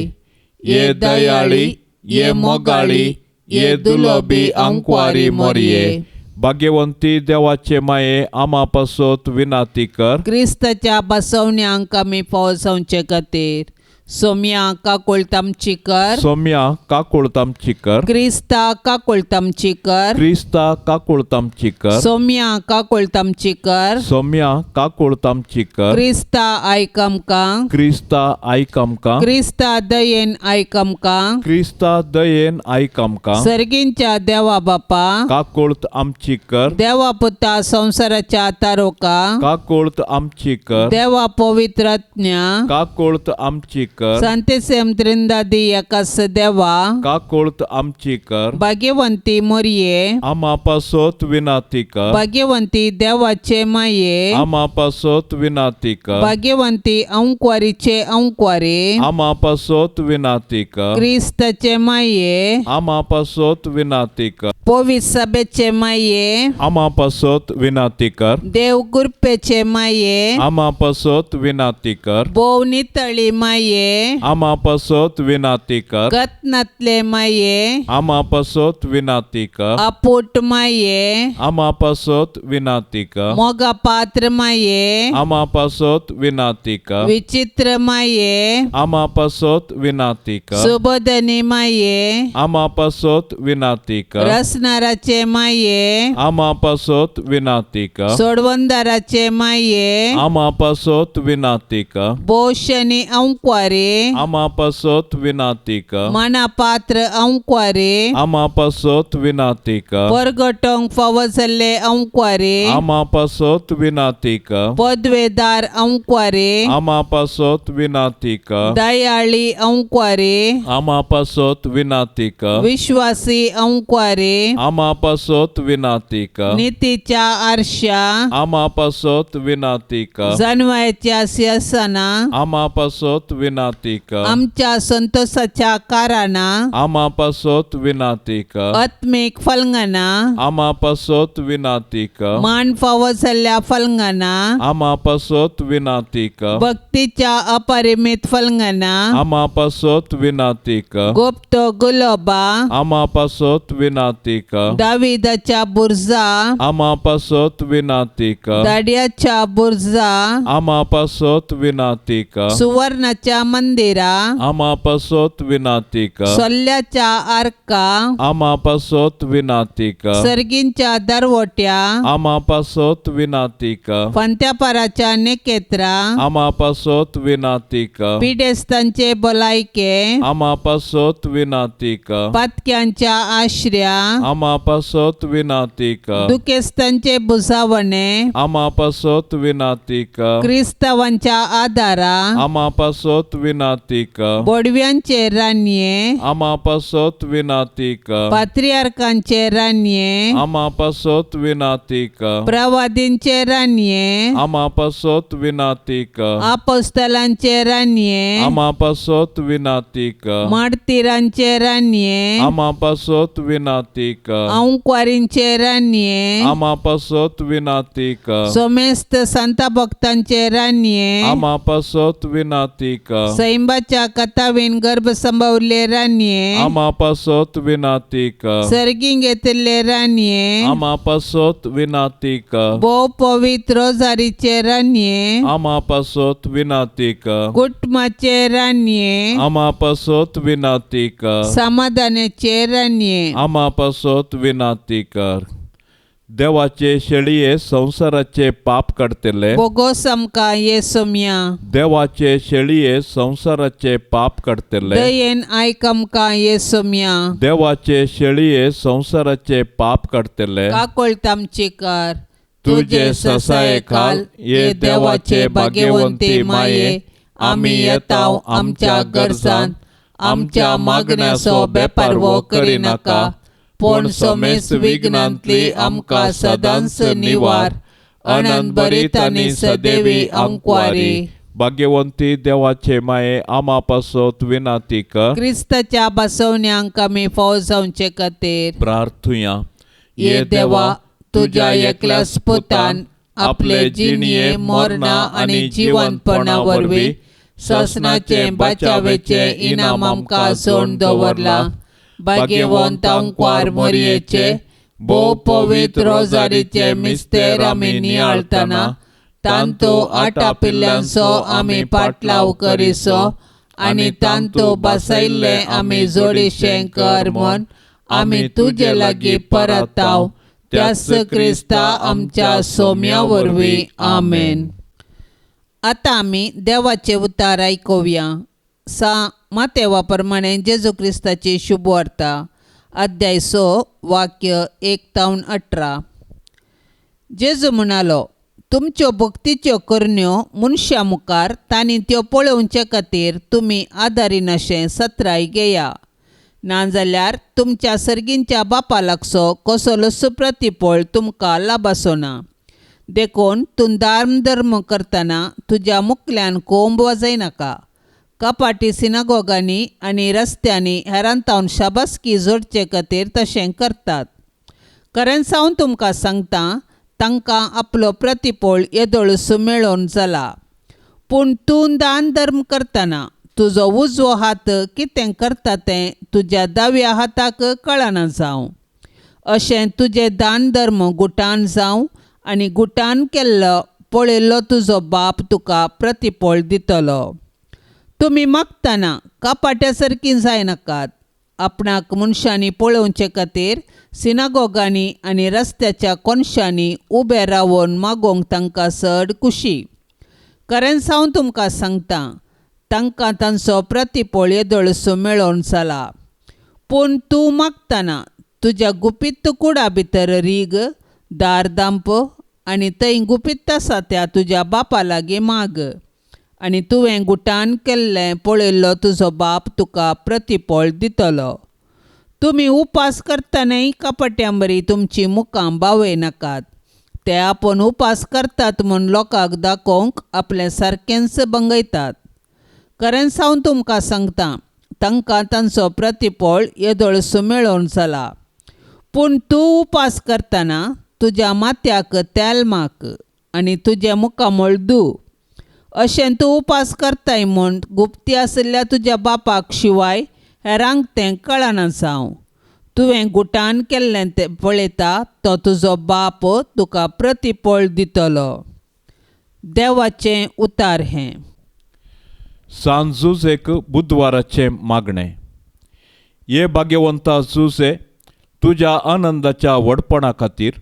ये दयाळी ये मोगाळी ये दुलोबी आंकवारी मोरये. भाग्यवंती देवाचे माये आमा पासत विनाती कर. क्रिस्ताच्या बसवण्यांक आमी पावसावचे खातीर सोम्या काकुळट आमची कर. सोम्या काकुळट आमची कर. क्रिस्ता काकुळट आमची कर. क्रिस्ता काकुळट आमची कर. सोम्या काकुळट आमची कर. सोम्या काकुळट आमची कर. क्रिस्ता आयक आमकां. क्रिस्ता आयक आमकां. क्रिस्ता दयेन आयक आमकां. क्रिस्ता दयेन आयक आमकां. सर्गींच्या देवा बापा काकुळट आमची कर. देवा पुता संवसाराच्या तारोका काकुळट आमची कर. देवा पवित्र आत्म्या काकुळट आमची कर. सांतेसेम त्रिंदादी एकास देवा, काकुळत आमची कर. भाग्यवंती मोरये, आमा पासत विनाती कर. भाग्यवंती देवाचे माये, आमा पासत विनाती कर. भाग्यवंती अंकवारीचे अंकवारी, आमा पासत विनाती कर. क्रिस्ताचे माये, आमा पासत विनाती कर. पवित्र सभेचे माये, आमा पासत विनाती कर. देव कृपेचे माये, आमा पासत विनाती कर. भोव नितळी माये, आमा पासत विनाती कर. गतनातले माये, आमा पासत विनाती कर. अपूट माये, आमा पासत विनाती कर. मोगा पात्र माये, आमा पासत विनाती कर. विचित्र माये, आमा पासत विनाती कर. सुबोधनी माये, आमा पासत विनाती कर. रसनाराचे माये, आमा पासत विनाती कर. सोडवंदाराचे माये, आमा पासत विनाती कर. भोशनी अंकवारे, आमा पासत विनाती कर. मना पात्र अंकवारे, आमा पासत विनाती कर. परगटोंक फावो जाल्ले अंकवारे, आमा पासत विनाती कर. पदवेदार अंकवारे, आमा पासत विनाती कर. दयाळी अंकवारे, आमा पासत विनाती कर. विश्वासी अंकवारे, आमा पासत विनाती कर. नितीच्या आरशा, आमा पासत विनाती कर. जानवायच्या सिंहासना, आमा पासत विनाती कर. आमच्या संतोषाच्या कारणां, आमा पासत विनाती कर. आत्मीक फलंगना, आमा पासत विनाती कर. मान फावो जाल्ल्या फलंगना, आमा पासत विनाती कर. भक्तीच्या अपरिमित फलंगना, आमा पासत विनाती कर. गुप्त गुलोबा, आमा पासत विनाती कर. दाविदाच्या बुर्जा, आमा पासत विनाती कर. दाड्याच्या बुर्जा, आमा पासत विनाती कर. सुवर्णाच्या मंदिरा, आमा पासत विनाती कर. सोल्ल्याच्या आर्का, आमा पासत विनाती कर. सर्गींच्या दरवट्या, आमा पासत विनाती कर. फांत्यापाराच्या नेकेत्रा, आमा पासत विनाती कर. पिडेस्तांचे भलायके, आमा पासत विनाती कर. पातक्यांच्या आश्र्या, आमा पासत विनाती कर. दुखेस्तांचे बुजावणे, आमा पासत विनाती कर. क्रिस्तावांच्या आदारा, आमा पासत विनाती कर. बोडव्यांचे रानये, आमा पासत विनाती कर. पात्रियार्कांचे रानये, आमा पासत विनाती कर. प्रवादींचे रानये, आमा पासत विनाती कर. आपोस्तलांचे रानये, आमा पासत विनाती कर. मार्तीरांचे रानये, आमा पासत विनाती कर. अंकवारींचे रानये, आमा पासत विनाती कर. सोमेस्त संत भक्तांचे रानये, आमा पासत विनाती कर. सैंबाच्या कथावीन गर्भ संभवले रानये, आमा पासत विनाती कर. सर्गींग घेतिल्ले रानये, आमा पासत विनाती कर. भोव पवित्र रोजारीचे रानये, आमा पासत विनाती कर. कुटुंबाचे रानये, आमा पासत विनाती कर. समाधानाचे रानये. आमा पासत विनाती कर. देवाचे शेळये संवसाराचे पाप काडटले. बोगोस आमकां ये सोम्या. देवाचे शेळये संवसाराचे पाप काडटले. दयेन आयक आमकां ये सोम्या. देवाचे शेळये संवसाराचे पाप काडटले. काकोळत आमची कर. तुजे ससाये खाल ये देवाचे भाग्यवंती माये, आमी येताव आमच्या गरजान, आमच्या मागण्याचो बेपारवो करिनाका, पूण समेस्त विघ्नांतली आमकां सदांच निवार. अनंत बरीत आनी सदैवी आंकवारी. भाग्यवंती देवाचे माये, आमा पासत विनाती कर. क्रिस्ताच्या बसवण्यांक आमी फावो जावचे खातीर प्रार्थुया. ये देवा, तुज्या एकल्याच पुतान आपले जिणये, मरणा आनी जिवंतपणा वरवीं ससनाचें बचावेचें इनाम आमकां सोड दवरलां. भाग्यवंत अंकवार मोरयेचे भोव पवित्र रोजारीचे मिस्तेर आमी नियाळतना तांतो आटापिल्ल्यांचो आमी पाटलाव करिसो आनी तांतो बसयल्लें आमी जोडीशें कर म्हूण आमी तुजे लागीं परताव त्याच क्रिस्ता आमच्या सोम्या वरवीं. आमेन. आतां आमी देवाचे उतार आयकुया. सा मातेवा प्रमाणे जेजू क्रिस्ताची शुभवार्ता, अध्याय 6 वाक्य 1 तावन 18. जेजू म्हणालो, तुमच्यो भक्तीच्यो करण्यो मनशां मुखार तांणी त्यो पळोवचे खातीर तुमी आदारिनाशें सत्राय घेया, नाजाल्यार तुमच्या सर्गींच्या बापा लागचो कसलोच प्रतिफळ तुमकां लाबाचो ना. देखून तूं दान धर्म करतना तुज्या मुखल्यान कोंब वाजयनाका. कपाटी सिनागोगांनी आनी रस्त्यांनी हेरांतावन शाबासकी जोडचे खातीर तशें करतात. खरेंच हांव तुमकां सांगता, तांकां आपलो प्रतिफळ येदोळसो मेळोवन जाला. पूण तूं दान धर्म करतना तुजो उजवो हात कितें करता तें तुज्या दाव्या हाताक कळना जावं. अशें तुजें दान धर्म गुटान जावं आनी गुटान केल्लो पळयल्लो तुजो बाप तुका प्रतिफळ दितलो. तुमी मागतना कपाट्या सारकीं जायनाकात. आपणाक मनशांनी पळोवचे खातीर सिनागोगांनी आनी रस्त्याच्या कोनशांनी उबे रावन मागोवंक तांकां चड खुशी. खरेंच हांव तुमकां सांगता, तांकां तांचो प्रतिफळ येदोळसो मेळोवन जाला. पूण तूं मागतना तुज्या गुपीत कुडा भितर रीग, दार दांप आनी थंय गुपीत आसा त्या तुज्या बापा लागीं माग, आनी तुवें गुटान केल्लें पळयल्लो तुजो बाप तुका प्रतिफळ दितलो. तुमी उपास करतनाय कपट्यां बरी तुमचीं मुखां बावयनाकात. ते आपूण उपास करतात म्हूण लोकांक दाखोवंक आपलें सारकेंच भंगयतात. खरेंच हांव तुमकां सांगता, तांकां तांचो प्रतिफळ येदोळसो मेळोवन जाला. पूण तूं उपास करतना तुज्या माथ्याक तेल माक आनी तुजें मुखामळ धू. अशें तूं उपास करताय म्हूण गुप्ती आशिल्ल्या तुज्या बापाक शिवाय हेरांक तें कळना जावं. तुवें गुटान केल्लें तें पळयता तो तुजो बाप तुका प्रतिफळ दितलो. देवाचें उतार हें. सान जुजेक बुधवाराचें मागणें. हे भाग्यवंता जुजे, तुज्या आनंदाच्या व्हडपणा खातीर,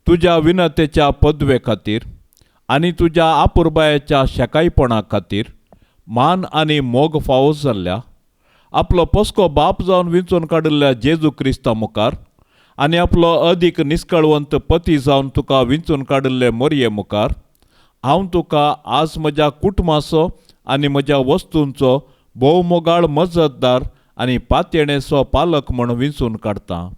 तुज्या विनतेच्या पदवे खातीर आनी तुज्या आपुरबायाच्या शेकायपणा खातीर मान आनी मोग फावो जाल्ल्या आपलो पोसको बाप जावन विंचून काडिल्ल्या जेजू क्रिस्ता मुखार आनी आपलो अदीक निस्कळवंत पती जावन तुका विंचून काडिल्ले मोरये मुखार हांव तुका आज म्हज्या कुटुंबाचो आनी म्हज्या वस्तूंचो भोवमोगाळ मजतदार आनी पातयेणेचो पालक म्हूण विंचून काडटा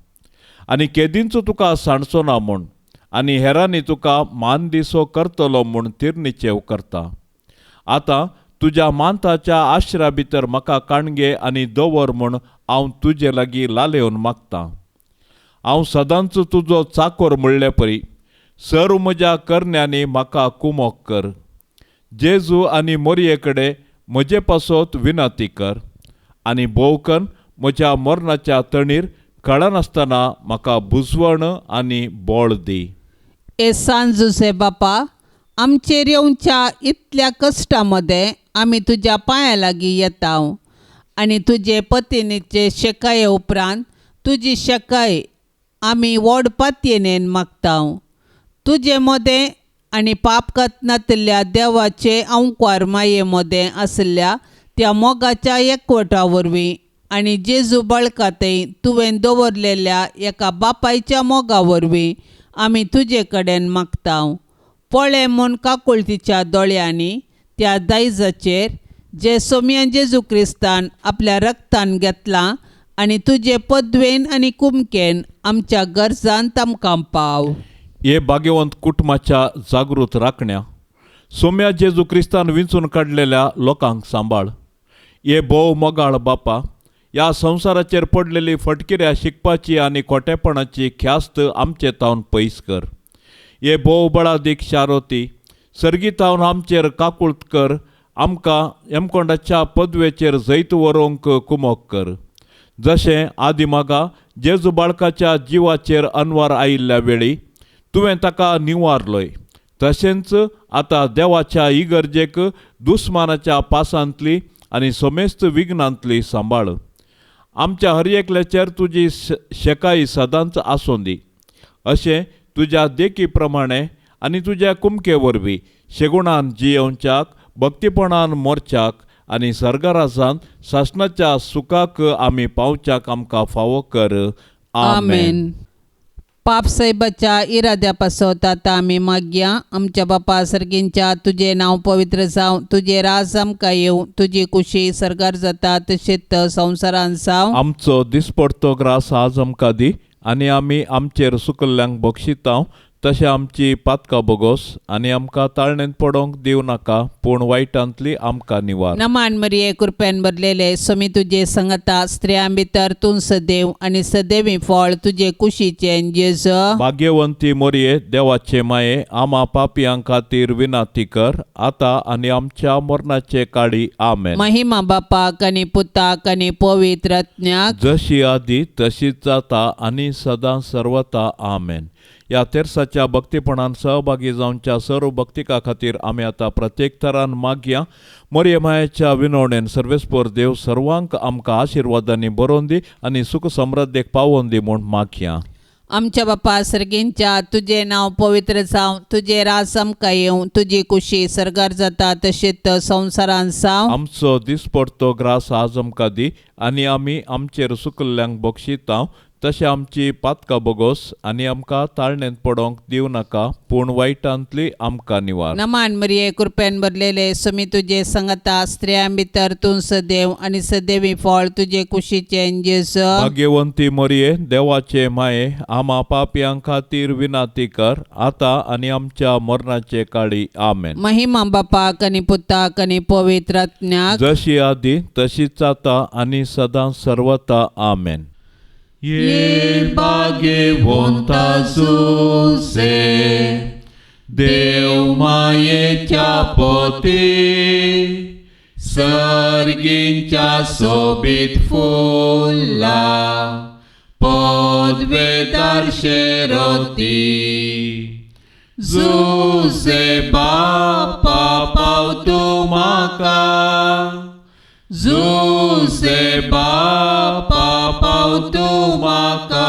आनी केदींच तुका सांडचो ना म्हूण आनी हेरांनी तुका मान दिसो करतलो म्हूण तिर्निचेव करता. आतां तुज्या मानताच्या आश्रा भितर म्हाका काणगे आनी दवर म्हूण हांव तुजे लागीं लालेवन मागतां. हांव सदांच तुजो चाकोर म्हणले परी सर्व म्हज्या करण्यांनी म्हाका कुमोक कर. जेजू आनी मोरये कडेन म्हजे पासत विनंती कर आनी भोवकन म्हज्या मरणाच्या तणीर कळनासतना म्हाका बुजवण आनी बळ दी. ए सान जुसे बापा, आमचेर येवच्या इतल्या कश्टा मदें आमी तुज्या पांया लागीं येता आनी तुजे पतिनीचे शेकाये उपरांत तुजी शेकाय आमी व्हड पातयेनेन मागता. तुजे मदें आनी पाप नातिल्ल्या देवाचे अंकवार माये मदें आशिल्ल्या त्या मोगाच्या एकवटा वरवीं आनी जेजू बाळकातय तुवें दवरलेल्या एका बापायच्या मोगा वरवीं आमी तुजे कडेन मागता. पळय म्हूण काकुळतीच्या दोळ्यांनी त्या दायजाचेर जे सोम्या जेजू क्रिस्तान आपल्या रक्तान घेतलां आनी तुजे पदवेन आनी कुमकेन आमच्या गरजान आमकां पाव. हे भाग्यवंत कुटुंबाच्या जागृत राखण्या सोम्या जेजू क्रिस्तान विंचून काडलेल्या लोकांक सांबाळ. हे भोव मोगाळ बापा, ह्या संवसाराचेर पडलेली फटकिऱ्या शिकपाची आनी खोटेपणाची ख्यास्त आमचे तावन पयस कर. हे भोव बळादीक शारोती सर्गीतावन आमचेर काकूळत कर. आमकां यमकोंडाच्या पदवेचेर जैत व्हरूंक कुमोक कर. जशें आदिमागा जेजू बाळकाच्या जिवाचेर अनवार आयिल्ल्या वेळी तुवें ताका निवारलोय, तशेंच आतां देवाच्या इगर्जेक दुस्मानाच्या पासांतली आनी समेस्त विघ्नांतली सांबाळ. आमच्या हर एकल्याचेर तुजी शेकाई सदांच आसूं दी. अशें तुज्या देखी प्रमाणे आनी तुज्या कुमके वरवीं शेगुणान जियेवच्याक, भक्तीपणान मोरच्याक आनी सर्गराजान सासणाच्या सुखाक आमी पावच्याक आमकां फावो कर. आमेन. आमेन. पाप साहेबाच्या इराद्या पासत आतां आमी मागया. आमच्या बापा सर्गींच्या तुजें नांव पवित्र जावं, तुजें राज आमकां येवं, तुजी कुशी सर्गार जाता तशेंच संवसारान जावं. आमचो दिसपडतो ग्रास आज आमकां दी आनी आमी आमचेर सुकल्ल्यांक बक्षितांव तशें आमची पातकां बोगोस आनी आमकां ताळणेंत पडोंक दिवं नाका पूण वायटांतली आमकां निवार. नमान मरिये, कृपेन भरलेले, स्वामी तुजे संगता, स्त्रियां भितर तूं सदैव आनी सदैवी फळ तुजे कुशीचें जेजू. भाग्यवंती मोरये, देवाचे माये, आमा पापयां खातीर विनाती कर आतां आनी आमच्या मरणाचे काळी. आमेन. महिमा बापाक आनी पुताक आनी पवित्र आत्म्याक, जशी आदी तशीच जाता आनी सदां सर्वता. आमेन. ह्या तेर्साच्या भक्तीपणान सहभागी जावच्या सर्व भक्तिका खातीर आमी आतां प्रत्येक तरान मागया. मोरये मायेच्या विनवणेन सर्वेस्पर देव सर्वांक आमकां आशिर्वादांनी बरोवन दी आनी सुख समृद्धेक पावोवन दी म्हूण मागया. आमच्या बापा सर्गींच्या तुजें नांव पवित्र जावं, तुजें राज आमकां येवं, तुजी कुशी सर्गार जाता तशेंच संवसारान जावं. आमचो दिसपडतो ग्रास आज आमकां दी आनी आमी आमचेर सुकल्ल्यांक बक्षितांव तशें आमची पातकां बोगोस आनी आमकां ताळणेंत पडोंक दिवं नाका पूण वायटांतली आमकां निवार. नमान मरिये, कृपेन भरलेले, स्वामी तुजे संगता, स्त्रियां भितर तूं सदैव आनी सदैवी फळ तुजे कुशीचें जेजू. भाग्यवंती मोरये, देवाचे माये, आमा पापयां खातीर विनाती कर आतां आनी आमच्या मरणाचे काळी. आमेन. महिमा बापाक आनी पुताक आनी पवित्र आत्म्याक, जशी आदी तशीच आतां आनी सदां सर्वता. आमेन. ये भाग्यवंता जुसे, देव मायेच्या पोती, सर्गींच्या सोबीत फुला पदवेदार शेरोती. जुसे बापा पावतू म्हाका, जुसे बापा पावतू म्हाका,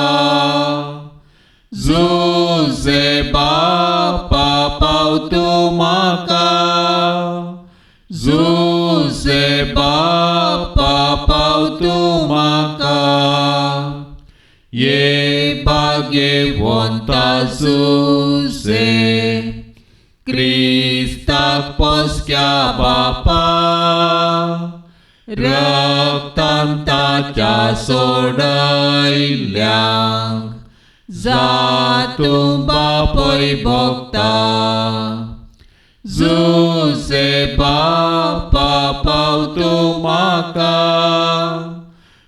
जुसे बापा पावतू म्हाका, जुसे बापा पावतू म्हाका. ये भाग्यवंता जुसे, क्रिस्ताक पोसक्या बापा, रक्तान ताच्या सोडयल्यांक जातूं बापय भोगता. जुसे बापा पावतू म्हाका,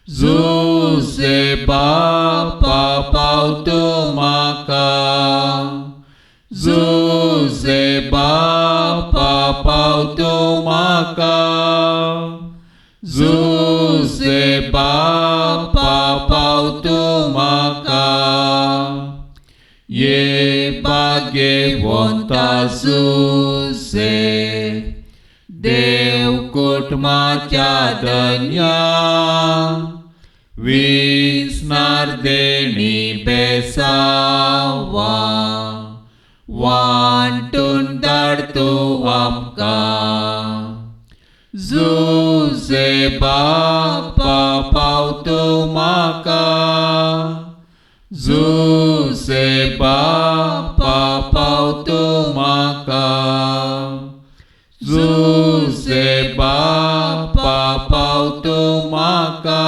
जुसे बापा पावतू म्हाका, जुसे बापा पावतू म्हाका, जुसे बापा पावतू म्हाका. ये भाग्यवंता जुसे, देव कुटुंबाच्या धन्या, विसनार देणी बेसावा वांटून धाड तूं आमकां. जुसे बापा पावतू म्हाका, जुसे बापा पावतू म्हाका, जुसे बापा पावतू म्हाका,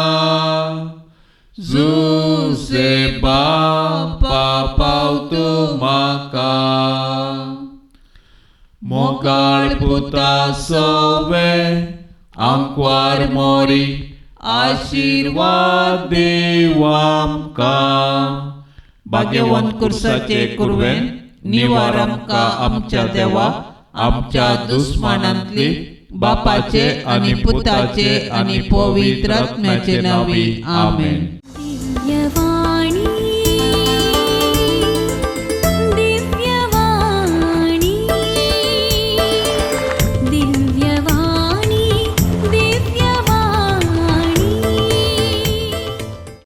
जुसे बापा पावतू म्हाका. मोगाळ पुता सोवे आंकवार मोरी, आशिर्वाद देव आमकां. भाग्यवंत कुर्साचे कुरवेन निवार आमकां आमच्या देवा, आमच्या दुस्मानांतली, बापाचे आनी पुताचे आनी पवित्र आत्म्याचे नांवी. आमेन. दिव्यवाणी.